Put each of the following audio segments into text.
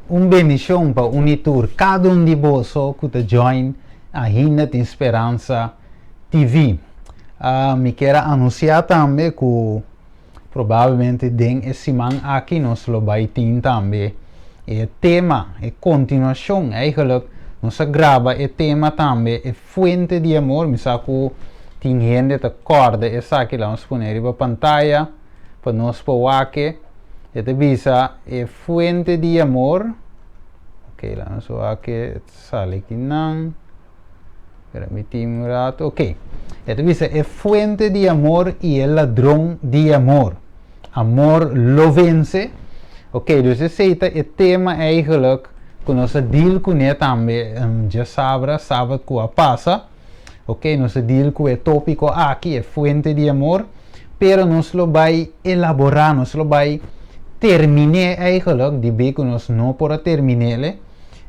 Un bendishon pa un i tur, kada un di boso ku ta join Ainda Tin Speransa TV. Mi kier a anunsiá tambe ku probablemente den e siman aki nos lo bai tin tambe e tema, e kontinuashon, eigenlijk nos a graba e tema tambe e fuente di amor, mi sa ku tin hende ta kòrda esaki, laga nos pone riba pantaya pa nos por wak e. E ta bisa e fuente di amor, ok laga nos wak e sali akinan. Permití un rato. Ok. E ta bisa e fuente di amor i e ladron di amor. Amor lo vence. Ok, dus esei ta e tema eigenlijk ku nos a deal kuné tambe djasabra, sabat ku a pasa. Ok, nos a deal ku e tópiko aki, e fuente di amor. Pero nos lo bai elaborá, nos lo bai terminé eigenlijk, debí ku nos no por a termin'é.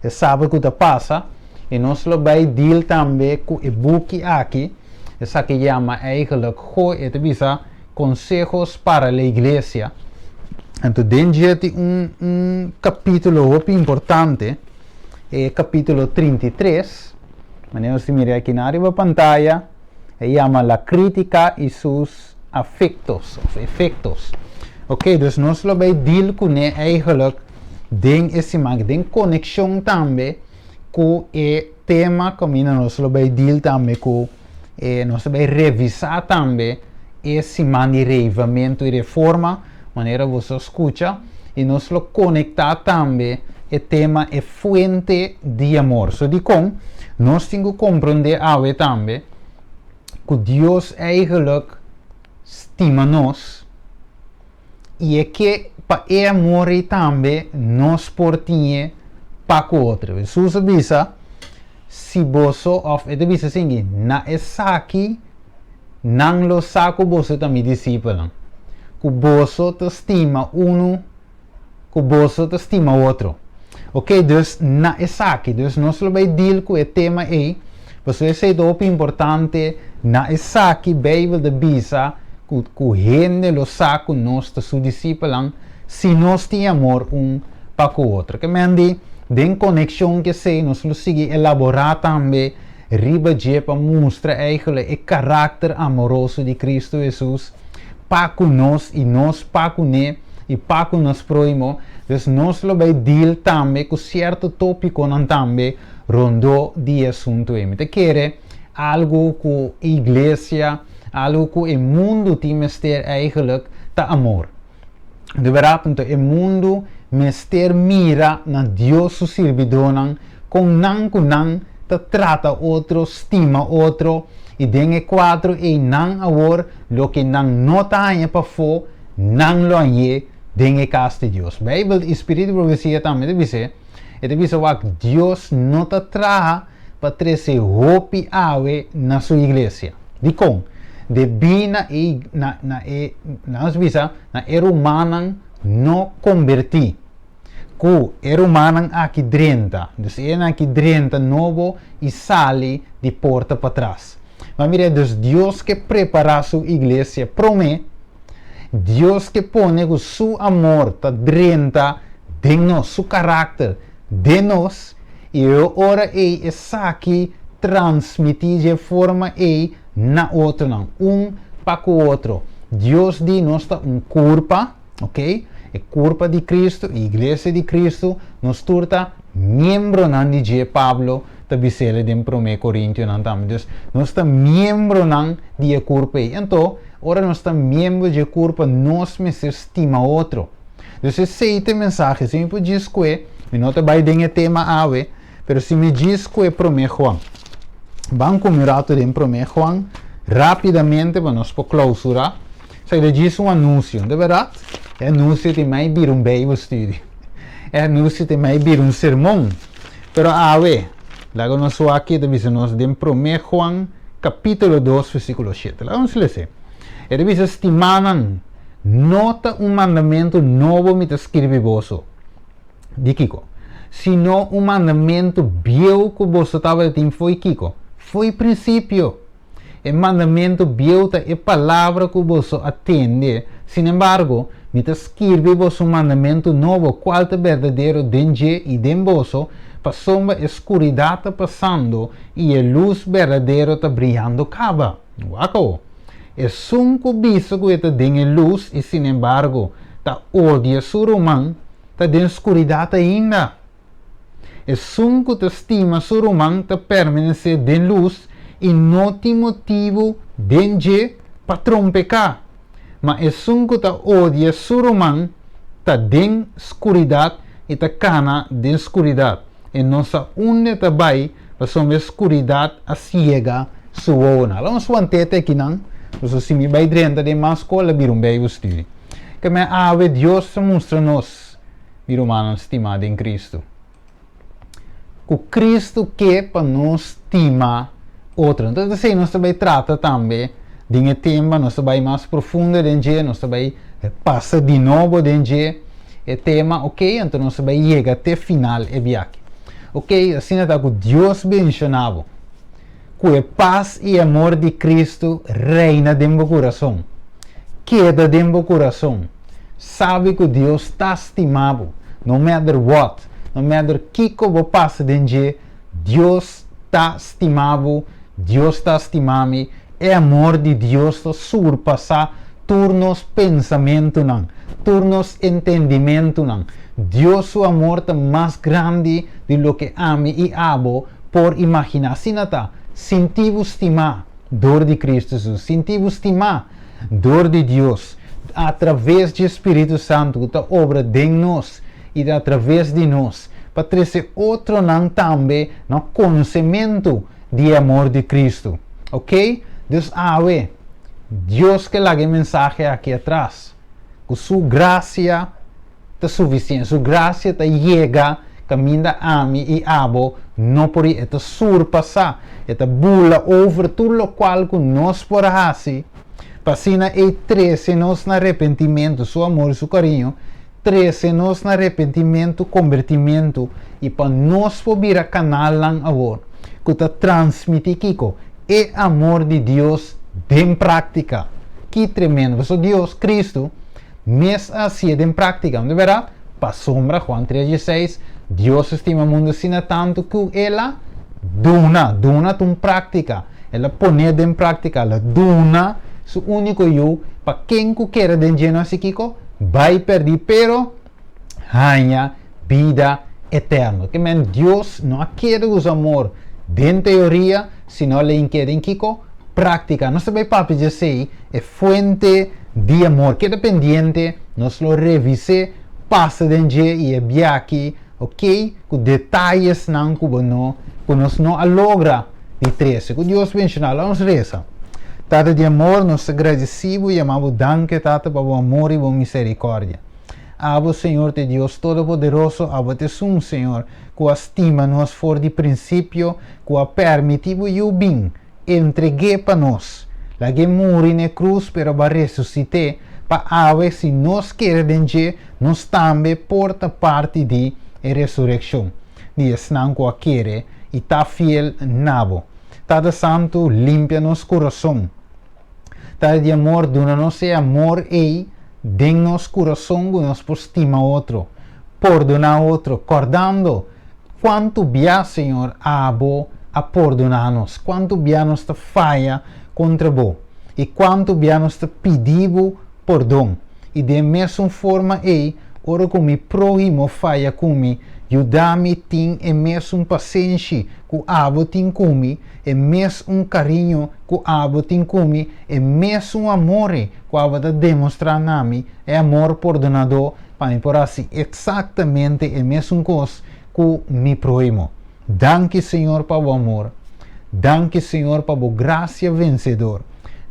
E sabat ku ta pasa i nos lo bai deal tambe ku e buki aki, esaki yama eigenlijk go e ta bisa Consejos para la Iglesia. Anto den dje tin un un kapitulo hopi importante, e kapitulo 33, manera nos ta mira aki nan riba pantaya, e yama La Crítica y sus afectos of efectos. Ok, dus nos lo bai deal kuné eigenlijk den e siman aki, den konekshon tambe ku e tema kaminda nos lo bai deal tambe ku e nos ta bai revisá tambe e siman di reivamentu i reforma, manera boso a skucha, i nos lo konektá tambe e tema e fuente di amor. So dikon nos tin ku komprondé awe tambe ku Dios eigenlijk stima nos i e ke pa e amor ei tambe nos por tin'e pa ku otro. Hesus a bisa, Si boso, òf e ta bisa esaki, na esaki nan lo sa ku boso ta mi disipelnan, ku boso ta stima unu, ku boso ta stima otro. Oke, dus na esaki, dus nos lo bai deal ku e tema ei, pasobra esei ta hopi importante, na esaki Beibel ta bisa ku ku hende lo sa ku nos ta su disipelnan si nos tin amor un pa ku otro. Ke men di, den konekshon ku esei nos lo sigui elaborá tambe riba dje pa mustra eigelijk e karakter amoroso di Kristu Hesus pa ku nos i nos pa kuné i pa ku nos próhimo. Dus nos lo bai deal tambe ku sierto tópikonan tambe rondó di e asuntu ei. Mi ta kere algu ku e iglesia, algu ku e mundu tin mester eigelijk ta amor. Di bèrdat anto e mundu mester mira na Dios su sirbidónan kon nan ku nan ta trata otro, stima otro, i den e kuadro ei nan awor loke nan no ta haña pafó, nan lo hañ'é den e kas di Dios. Beibel i spiritu di profesia tambe ta bis'é, e ta bisa wak Dios no ta traha pa trese hopi awe na su iglesia. Dikon? Debí na e na na e nos bisa na e rumannan no kombertí. Ku e rumannan aki drenta, dus e nan aki drenta nobo i sali di porta patras. Ma mira, dus Dios ke prepará su iglesia promé, Dios ke pone ku su amor ta drenta den nos, su karakter den nos, i e ora ei esaki transmití dje forma ei na otronan, un pa ku otro. Dios di nos ta un kurpa, ok, e kurpa di Kristu, e iglesia di Kristu, nos tur ta miembronan di dje, Pablo ta bis'el den Promé Korintionan tambe. Dus, nos ta miembronan di e kurpa ei. Anto, ora nos ta miembro dje kurpa, nos mester stima otro. Dus esei ta e mensahe. Si mi por djis kue, mi no ta bai den e tema awe, pero si mi djis kue Promé Juan. Ban ku mi ratu den Promé Juan rápidamente pa nos por klausurá. Esaki ta djis un anunsio, no ta bèrdat? E anunsio tin mai bira un Bijbelstudie. E anunsio tin mai bira un sermon. Pero awe, laga nos wak ke ta bisa nos den Promé Juan kapítulo dos versíkulo shete. Laga nos lese. E ta bisa, Stimánan, no ta un mandamentu nobo mi ta skirbi boso. Di kiko? Sino un mandamentu bieu ku boso tabatin fo'i kiko? Fo'i prinsipio. E mandamentu bieu ta e palabra ku boso a tende. Sinembargo, Mi ta skirbi boso un mandamentu nobo, kual ta berdadero den dje i den boso, pasobra e skuridat ta pasando i e lus berdadero ta briando kaba. Wak awo. Esun ku bisa ku e ta den e lus i sinembargo ta odia su ruman, ta den skuridat ainda. Esun ku ta stima su ruman ta permanesé den lus i no tin motibu den dje pa trompeká. Ma esun ku ta odia su ruman ta den skuridat i ta kana den skuridat, e no sa unda e ta bai pasobra e skuridat a siega su wowonan. Laga nos want'é te akinan, pasobra si mi bai drenta den mas skol a bira un Bijbelstudie. Keme awe Dios ta mustra nos. Mi rumannan stimá den Kristu. Ku Kristu ke pa nos stima otro. Entonces esei nos ta bai trata tambe den e tema, nos ta bai mas profundo den dje, nos ta bai pasa di nobo den dje e tema, ok, anto nos ta bai yega te final e biaha. Ok, asina ta ku Dios benshoná bo. Ku e pas i amor di Kristu reina den bo kurason. Keda den bo kurason. Sabi ku Dios ta stima bo. No matter what, no matter kiko bo pasa den dje, Dios ta stima bo, Dios ta stima mi. E amor di Dios ta surpasá tur nos pensamentunan, tur nos entendimentunan. Dios su amor ta mas grandi di loke ami i abo por imaginá. Asina ta, sinti bo stimá dor di Kristu Hesus, sinti bo stimá dor di Dios atraves dje Spiritu Santu ku ta obra den nos i atraves di nos pa trese otronan tambe na konosementu di e amor di Kristu. Oke? Dus awe, Dios ke laga e mensahe aki atras, ku Su grasia ta sufisiente. Su grasia ta yega kaminda ami i abo no por i. E ta surpasá, e ta bula over tur lokual ku nos por a hasi pa asina ei trese nos na arepentimentu. Su amor i su kariño trese nos na arepentimentu, kombertimentu i pa nos por bira kanalnan awor ku ta transmití kiko? E amor di Dios den práktika. Ki tremendo! Pasobra Dios, Kristu, Mes a hasié den práktika, no ta bèrdat? Pasobra, Juan tres dieseis, Dios a stima mundu asina tantu ku El a duna, duna ta un práktika, El a pon'é den práktika, El a duna Su úniko Yu pa ken ku kere den dje no hasi kiko? Bai pèrdí, pero haña bida eterno. Ke men Dios no a kere usa amor den teoria, sino el a ink'é den kiko? Práktika. Nos ta bai papia dje esei, e fuente di amor. Keda pendiente, nos lo revis'é, pasa den dje i e biaha ok, ku detayesnan ku bo no, ku nos no a logra di trese. Ku Dios benshoná. Laga nos resa. Tata di amor, nos ta gradisí bo i yama bo danki, Tata, pa bo amor i bo miserikòrdia. Abo, Señor, ta e Dios Todopoderoso, abo ta esun, Señor, ku a stima nos for di prinsipio, ku a pèrmití bo Yu bin entreg'é pa nos. Lag'é muri na e krus, pero bo a resusit'é, pa awe, si nos kere den dje, nos tambe por ta parti di e resurekshon di esnan ku a kere i ta fiel na bo. Tata Santu, limpia nos kurason. Tata di amor, duna nos e amor ei den nos kurason ku nos por stima otro, pordoná otro, kòrdando kuantu bia, Señor, abo a pordoná nos, kuantu bia nos ta faya kontra bo i kuantu bia nos ta pidi bo pordon. I den e mesun forma ei, ora ku mi próhimo faya ku mi, yuda mi tin e mesun pasenshi ku abo tin ku mi, e mes un kariño ku abo tin ku mi, e mesun amor ei ku abo ta demostrá na mi, e amor pordonadó, pa mi por hasi eksaktamente e mesun kos ku mi próhimo. Danki, Señor, pa bo amor. Danki, Señor, pa bo grasia vensedor.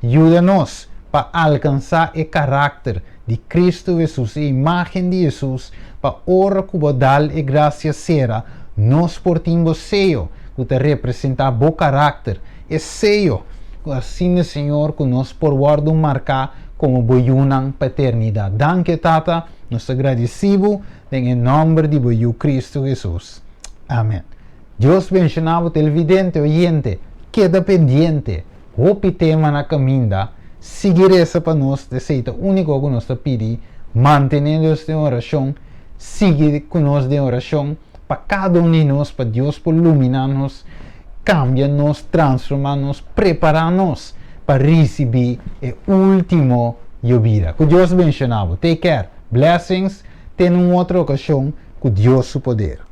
Yuda nos pa alkansá e karakter di Kristu Hesus, e imágen di Hesus, pa ora ku bo dal e grasia sera, nos por tin bo seyo ku ta representá bo karakter, e seyo ku asina, Señor, ku nos por wòrdu marká komo bo yunan pa eternidat. Danki, Tata, nos ta gradisí bo den e nòmber di bo Yu Kristu Hesus. Amen. Dios benshoná bo televidente, oyente. Keda pendiente. Hopi tema na kaminda. Sigui resa pa nos, esei ta úniko ku nos ta pidi. Mantené nos den orashon, sigui ku nos den orashon pa kada un di nos, pa Dios por iluminá nos, kambia nos, transformá nos, prepará nos pa risibí e último yobida. Ku Dios bendishoná bo. Take care. Blessings. Te un otro okashon ku Dios su poder.